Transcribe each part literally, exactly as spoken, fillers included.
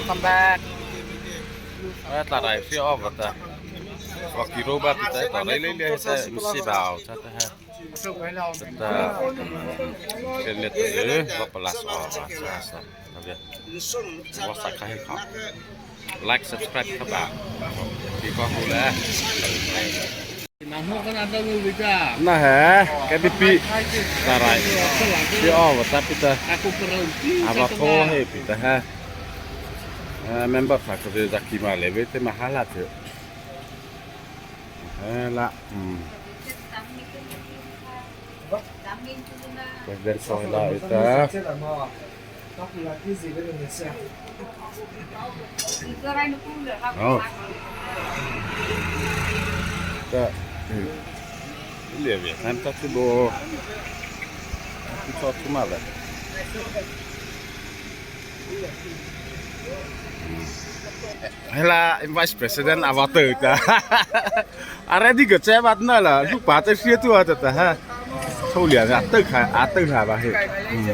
Come back. Eh, tla rai si o vâta. Wa ki ro ba pi ta, tla rai lei lei ta, mi si bao, cha ta ha. Ta, ke le ta, eh, wa pala so, wa sa sa. Ta bia. Wa sa ka he ka. Like, subscribe ka ba. Pi ko hu le. Na he, ka bi pi. Tla rai. Pi o, vâta pi ta. Ava tho he pi ta ha. Eh, member tha ko de zaki ma le ve te ma ha la te. He la. Hmm. President so la ita. Oh. Ta. Hmm. Ile ve, nan ta tu bo. Tu so tu ma ba. Hmm. He la, Vice President a vâta ta. A ready ka che ba na la, lu pa te sie tu a ta ta ha. Tho lia a ta kha, a ta kha ba he. Hmm.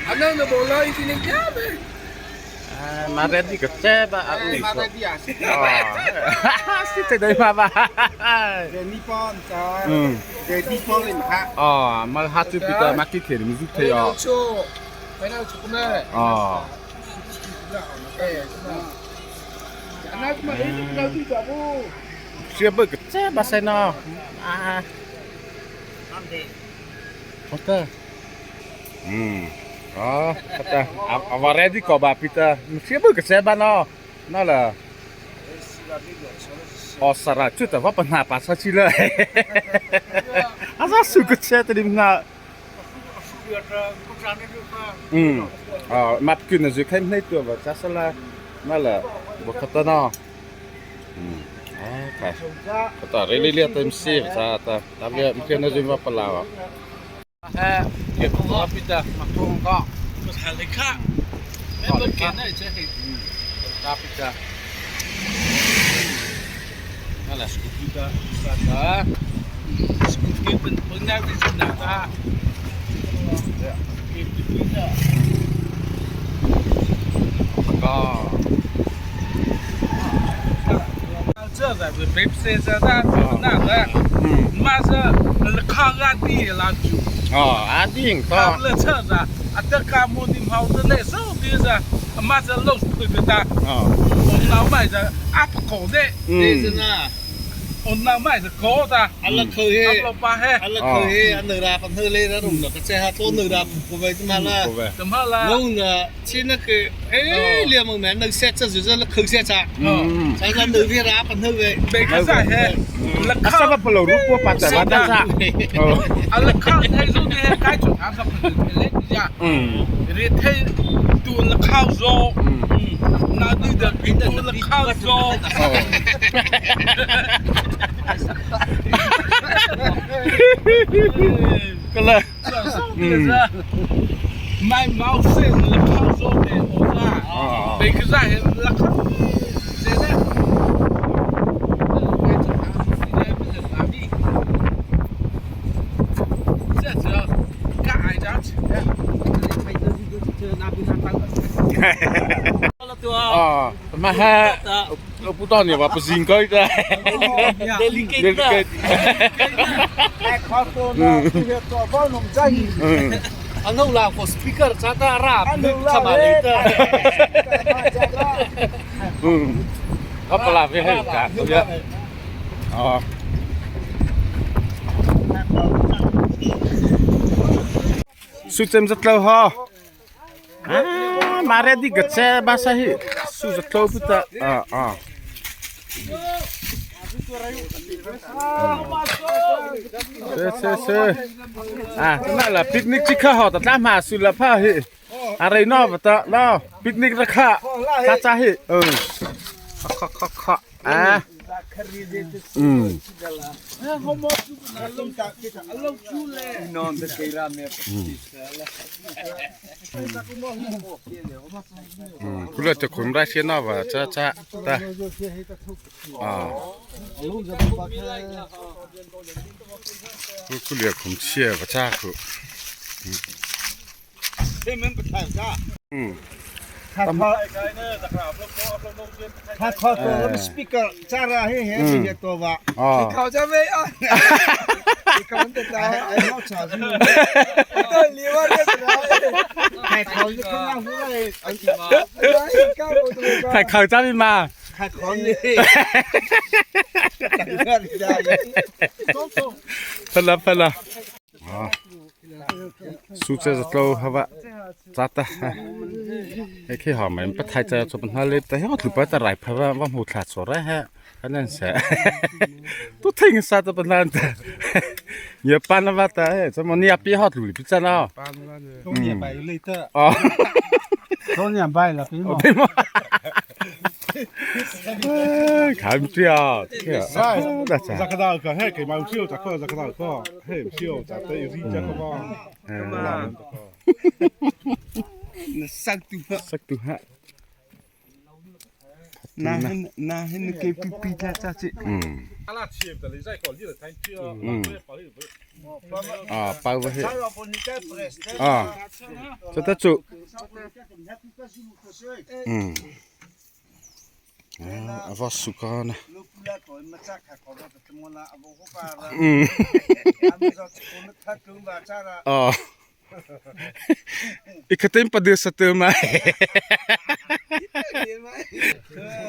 Ano na bola iti ni kya be? Ah, ma ready ka che ba a u. Ma ready a. Oh. Si te dai ma ba. Ready pa ta. Hmm. Ready pa in ha. Oh, ma ha tu pi ta ma ki ke ni zu te yo. Cho. Pai na cho ko me. Oh. Sia bâ kei che ba sai no. Ah. Ota. Hmm. Ah, kata. A, a vâ ready ko ba pi ta. Sia bâ kei che ba no. Na la. O sara chu ta va pa na pa sa chi la. A sa su kei che ta dim na. Hmm. Ah, map kei na zui khai nei tu ba cha sa la. Na la. Bo kata na. Hmm. Ah, ka. Kata re le le ta mi si cha ta. Ta bia mi kei na zui va pa la ba. He, ke ko pi ta, ma ko ko. Ko sa le kha. Me ko ke na che he. Ka pi ta. Ala scooty ta, sa ta. Scooty pen, pen na di sa na ta. Ke pi ta. Ka. Cha za, baby se za da, na da. Hmm. Ma za, la kha ga di la ju. Oh, a ding to. Kha la cha za, a ta ka mo ni mau za le so di za. Ma za lo su ku da. Oh. Ong na mai za, a pa ko de. Hmm. Di za na. Ong na mai za ko da. A la khâu he. A lo pa he. A la khâu he, a nô ra pa nô le ra rung na ka che ha to nô ra ko ve ma la. Ko ve. Ta ma la. Nô na. Chi na ke, eh, lia mong me, nô se cha zu za la khâu se cha. Mm. Sa za nô vi ra pa nô ve. Be ka sa he. La khâu. Sa ba pa lo ru po pa ta ba ta sa. Oh. A la khâu thai zu de he kai chu a sa pa le ya. Mm. Re thai tu la khâu zo. Mm. Na du da pi tu la khâu zo. Oh. Ka la. Mai mau se la khâu zo de o za. Be ka za he la khâu. Se de. Ka ai za. Ah, ma ha. Lo pu ta ni ba pu zing kai ta. Delicate. Delicate. Ano la ko speaker cha ta ra. Ano la cha ma le ta. Hmm. Apa la ve hai ka. Ya. Oh. Su chem zat lo ha. Ah, ma ready ka che ba sa hi. Su za tlo pu ta. Ah, ah. Se, se, se. Ah, na la picnic chi kha ho ta tla ma su la pha hi. A rei no ba ta, no. Picnic ra kha. Kha cha hi. Oh. Kha, kha, kha, kha. Ah. Mm. Mm. Kula te khun ra sia na ba cha cha ta. Ah. Ku, kula khun sia ba cha ku. Mm. Khai khao, khai khao to, eh, speaker chara he he, hmm, he to ba. Oh. Khai khao cha ve a. Khai khao cha ve a. Khai khao cha ve. To li wa le cha. Khai khao ni ka na hu le. Khai khao cha ve ma. Khai khao ni. Phala, phala. Ah. Su cha za tlô hapa. Chata. He khi ha mai pa thai cha cho pa na le ta he tlu pa ta rai pha va va mu thla cho ra he. Ka nan sa. Tu thing sa ta pa nan ta. Ya pa na va ta he. Cha mo ni a pi ha tlu pi cha na. Pa na va ne. Tong ni bai le ta. Oh. Tong ni bai la pi mo. Pi mo. Kham tria. Tria. Za ka da ka he ke ma u sio cha ko za ka da ko. He sio cha te ri cha ko. Na sak tu ha. Sak tu ha. Na hin, na hin ke pi pi cha cha chi. Hmm. Hmm. Ah, pa va he. Ah. Cha ta chu. Hmm. Ah, a va su ka na. Mm. Ah. I ka tem pa de sa te ma.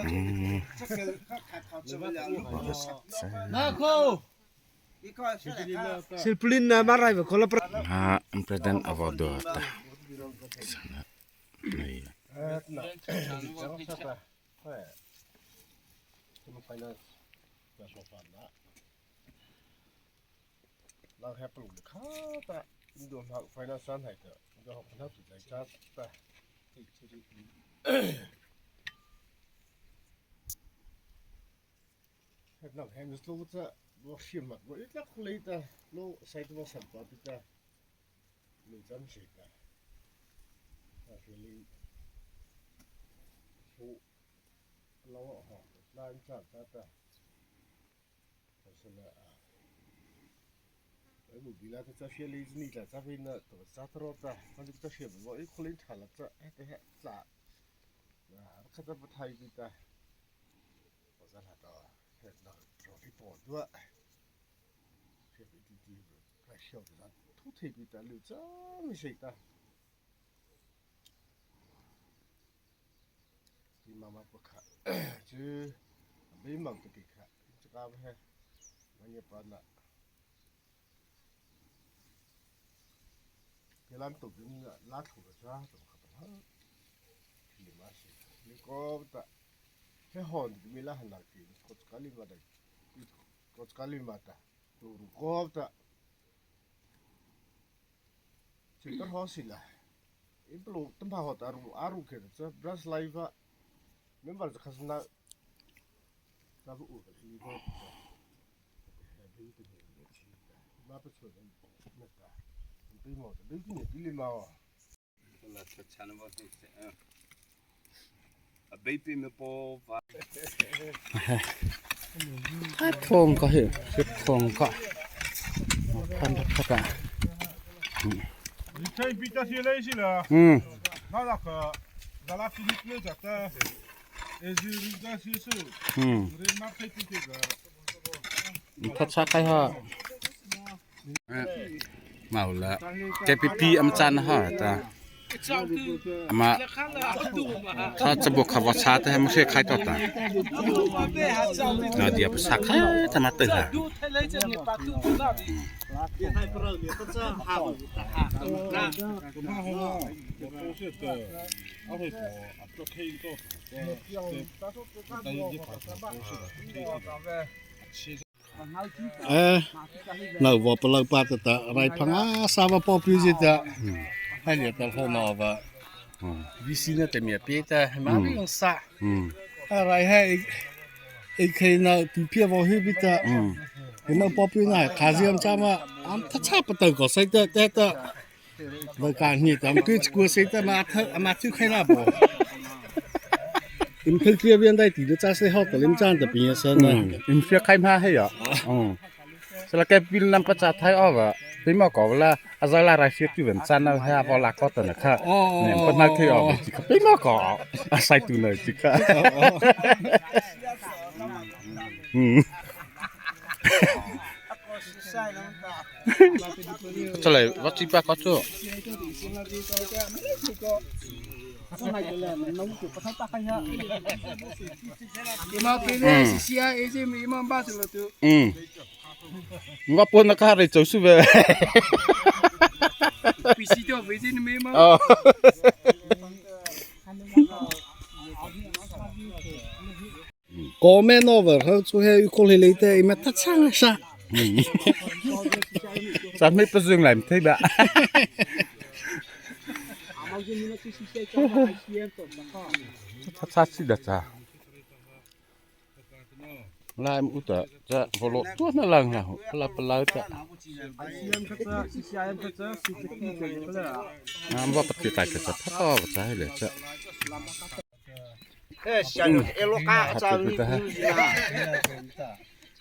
Mm. Na ko. Silpulin na marai ba kola pra. Ha, ang president avodo ta. Sana. Nei. Lang he plu kha ta, ndo lang finance san hai ta, ndo hok na tu dai cha ta. He lang he mis lo cha, lo shim ma, lo it lak le ta, lo sai tu san pa pi ta. Lo chan shi ta. Ta shi li. Lo, lo ho, lan cha ta ta. Pasal a. Ai bu bila ta cha fia le ni ta cha fia na to cha ta ro ta. Kan ta fia bo i kholin tha la cha. Eh te he cha. Na ka ta pa thai bi ta. Pasal ha ta. He na ro fi po dua. Fia bi ti ti. Ka shio ta. Tu thei bi ta lu cha mi sei ta. Ti mama pa kha. Chu, a bei mang ta ki kha. Chu ka ba he. Ma ye pa na. Ke lam to bin la thu la cha to kha ta ha. Ki ma si. Ni ko ta. He hon ki mi la han la ki. Ko ka li ma da. Ko ka li ma ta. Tu ru ko ta. Chikar ho sila. Iplo tampa ho ta aru, aru ke cha brush live a. Member cha khasna. Cha bu u ka li ho. Bi ti ni chi. Ma pa chu na ta. Bi mo ta, bi ti ni bi li ma o. A baby me po va. Hai phong ka he, se phong ka. Kan ta ka. Ni chai pi ta si lai si la. Hmm. Na la ka, da la ti ni le ja ta. E ji ri da si su. Hmm. Re na pe ti ti ga. Ni ka cha kai ha. Mau la, K P P ama châna ha ta. Ama, tha cha bok kha va sa ta he ma se khai to ta. Na dia pa sa khai ta ma te ha. Eh, nau vaw palôh pa ta ta, rai phang a sa va pawpiu zy ta. Hmm. Hai lia ta hawh naw va. Hmm. V C na ta mi a pie ta, ma mi ong sa. Hmm. A rai hai, ei khai na tu pia vaw hi bi ta. Hmm. Ei nau pawpiu na, kha zy am cha ma, am tha cha pa tau ko sai ta, ta ta. Vai ka ni tam tu chku sei ta ma tha, ma tu khai la bo. Im khai kia vian dai ti lu cha sei hawh ta lim chan ta pi sa na. Hmm. Im sia khai ma he ya. Hmm. Sala ke bil nam pa cha thai aw va. Peimawh kaw la, a zâ la rai sie tu ven chana he a vaw la kaw ta na kha. Oh. Ne, pa na thei aw, chi kha. Peimawh kaw, a sai tu na chi kha. Oh, oh. Hmm. Chalei, va chi pa kaw chu. Ima pene, hmm, si sia, e si ima ba si lo tu. Hmm. Nga po na ka re chau su ve. Pi si to ve si ni me ma. Oh. Comment over, ha chu he u ko le le te, ima ta chang sa. Sa me pa zung lai thei ba. Tha tha si da cha. Lai mu ta cha, volo tua na lang na, la pa la ta. Nam va pa ti ta cha, tha ta va cha le cha. Eh, siya no, elo ka, cha ni,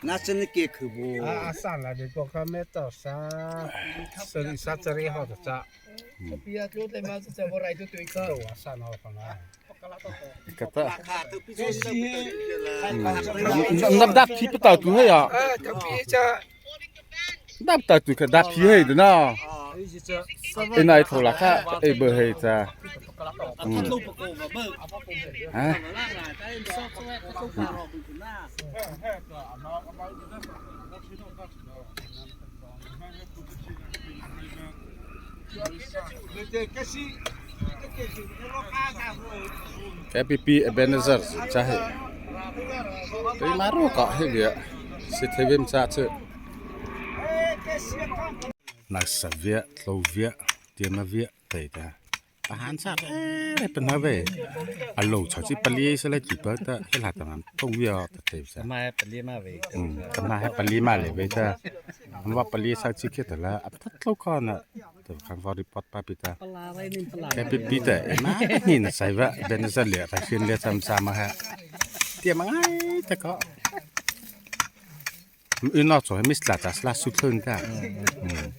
na chen ke khu bu. A, a sa la de ko ka me to sa. Sa ri sa cha ri ho cha. Pia tu te ma cha bo rai tu tu ka. A sa no ko na. Ka ta. Nam dap thi pa ta tu he ya. A, ta pi cha. Dap ta tu ka dap hi hei de na. E nai tho la kha, e bơ hei cha. Hmm. Ha? K P P Ebenezer cha he. Tei ma ro ka he bia. Si thei vem cha che. Na sa via, tlo via, tia na via, tei ta. Pahan sa, eh, pa na ve. A lo cha chi pali sa le tu pa ta, he la ta man, tho via ta tei sa. Ma he pali ma ve. Hmm, ta ma he pali ma le ve ta. An va pali sa chi ke ta la, a ta tlo ka na. Te khan va report pa pi ta. Pala rai ni pala. Te pi pi te, e ma, ni na sai va, ben sa le, ta sin le sam sam ha. Tia ma ngai ta ko. Ino cho, mis la ta sla su thun ta. Hmm.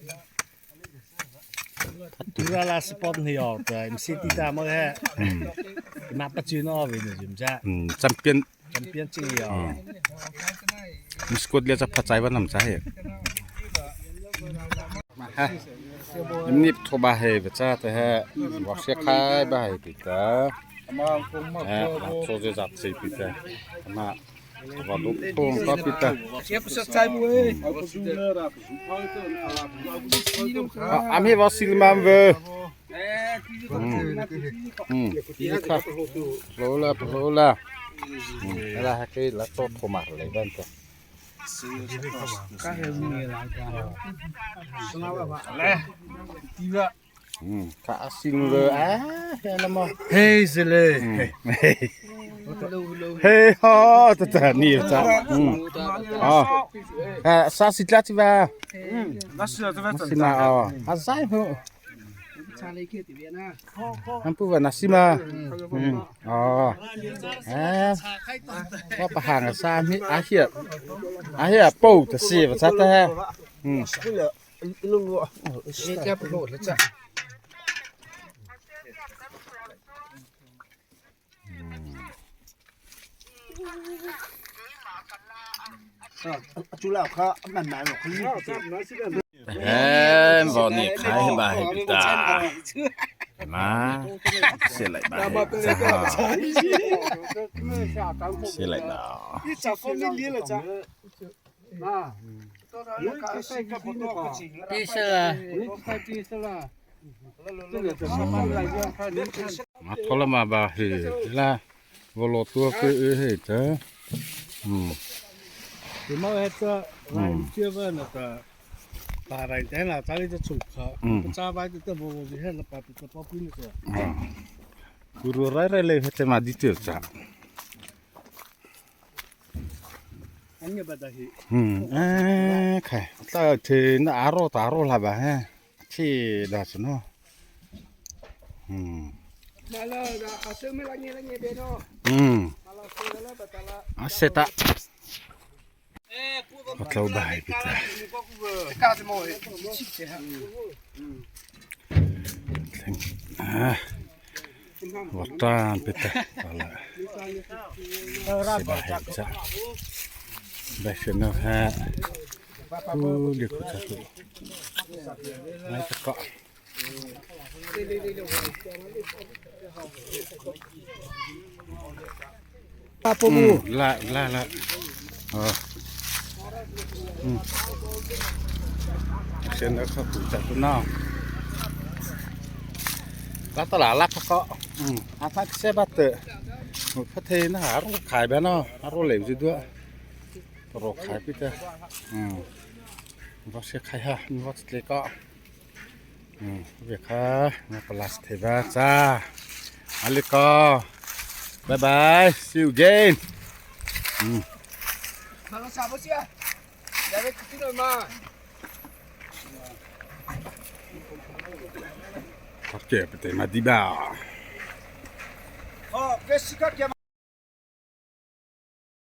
Tura la support ni yo, ta M C T ta ma he. Hmm. Ma pa chu no ve ni jum ja. Hmm, champion. Champion ching yo. Hmm. Miss Court le cha pha chai va nam cha he. Ma ha. Ni tho ba he va cha ta he. Wa se khai ba he pi ta. Eh, ma cho je zat se pi ta. Ma va do phong ka pi ta. Ah, ami va silmam ve. Hmm. Hmm. Pi kha. Lo la, lo la. Hmm. La ha ke la to tho ma le ban ta. Hmm. Ka a sing le, ah, he la mo. Hei, se le. Hmm. Hei, ha, ta ta ni cha. Hmm. Ah. Ah, sa si tla chi va. Hmm. Na si na ta va. Na si na, oh. A sai ho. An pu va na si ma. Hmm. Oh. Eh. Wa pa hang sa mi a hia. A hia po ta si va sa ta ha. Hmm. He, bo ni khai ba he pi ta. Ma, se lai ba he ta. Hmm, se lai ba. Pi sa la. Ma tho la ma ba he la. Volo tua ke e he ta. Hmm. Te ma he ta, hmm, rai che va na ta. Ta rai te na ta le ta chu kha. Hmm. Cha ba te ta bo bo he la pa ta pa pu ni ta. Hmm. Kuro rai rai le he te ma di te cha. An ya ba ta he. Hmm. Eh, khai. Ta the na aro ta aro la ba he. Thi da su no. Hmm. Hmm. A se ta. Kha tlô bai pi ta. Thleng. Ah. Vâta pi ta. Ala. Seba hai cha. Bai se no ha. Ku le ku cha tu. Nai ta ka. Apo bu. Hmm, la, la, la. Oh. Hmm. Sen da ka ku cha tu na. La ta la la ka ka. Hmm. A ta se ba te. Pha the na a ro khai ba na. A ro le ji dua. Ro khai pi ta. Hmm. Ba se khai ha. Ba se ka. Hmm, ve kha, na palas thei ba cha. Aliko. Bye bye. See you again. Hmm. Kha ke pete ma di ba.